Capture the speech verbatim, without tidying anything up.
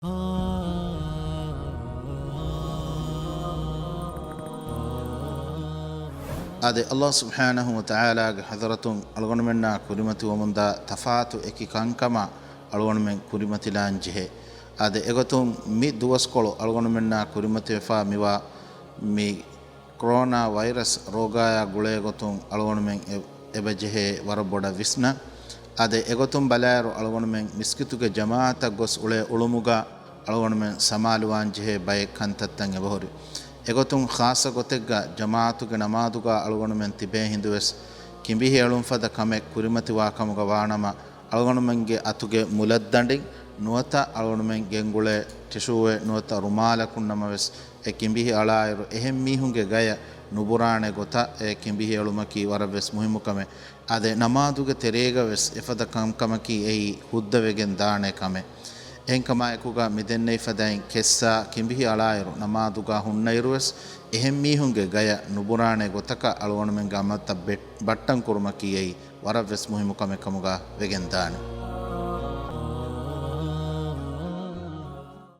އާދެ، ﷲ ސުބްޙާނަހޫ ވަތަޢާލާގެ ޙަޟްރަތުން އަޅުގަނޑުމެންނާ ކުރިމަތިވަމުންދާ ތަފާތު އެކި ކަންކަމާ އަޅުގަނޑުމެން ކުރިމަތިލާން ޖެހޭ. އާދެ، އެގޮތުން މި ދުވަސްކޮޅު އަޅުގަނޑުމެންނާ ކުރިމަތިވެފާ މިވާ މި ކޮރޯނާ ވައިރަސް ރޯގާޔާ ގުޅޭ ގޮތުން އަޅުގަނޑުމެން އެ-، އެބަ ޖެހޭ ވަރަށް ބޮޑަށް ވިސްނަން. އާދެ، އެގޮތުން ބަލާއިރު އަޅުގަނޑުމެން މިސްކިތުގެ ޖަމާޢަތަށް ގޮސް އުޅޭ އުޅުމުގަ އަޅުގަނޑުމެން ސަމާލުވާން ޖެހޭ ބައެއް ކަންތައްތައް އެބަހުރި. އެގޮތުން ޚާއްޞަ ގޮތެއްގަ ޖަމާޢަތުގެ ނަމާދުގަ އަޅުގަނޑުމެން ތިބޭ ހިނދުވެސް ކިނބިހި އެޅުން ފަދަ ކަމެއް ކުރިމަތިވާ ކަމުގަ ވާނަމަ، އަޅުގަނޑުމެންގެ އަތުގެ މުލައްދަނޑިން ނުވަތަ އަޅުގަނޑުމެން ގެންގުޅޭ ޓިޝޫއެއް ނުވަތަ ރުމާލަކުން ނަމަވެސް އެ ކިނބިހި އަޅާއިރު އެހެން މީހުންގެ ގަޔަށް ނުބުރާނެ ގޮތަށް އެ ކިނބިހި އެޅުމަކީ ވަރަށް ވެސް މުހިއްމު ކަމެއް. އާދެ، ނަމާދުގެ ތެރޭގަ ވެސް އެފަދަ ކަންކަމަކީ އެއީ ހުއްދަވެގެން ދާނެ ކަމެއް. އެހެންކަމާއެކުގަ މިދެންނެވި ފަދައިން ކެއްސާ ކިނބިހި އަޅާއިރު ނަމާދުގަ ހުންނައިރު ވެސް އެހެން މީހުންގެ ގަޔަށް ނުބުރާނެ ގޮތަކަށް އަޅުގަނޑުމެންގެ އަމަލްތައް ބެ-، ބައްޓަން ކުރުމަކީ އެއީ ވަރަށް ވެސް މުހިއްމު ކަމެއް ކަމުގަ ވެގެން ދާނެ.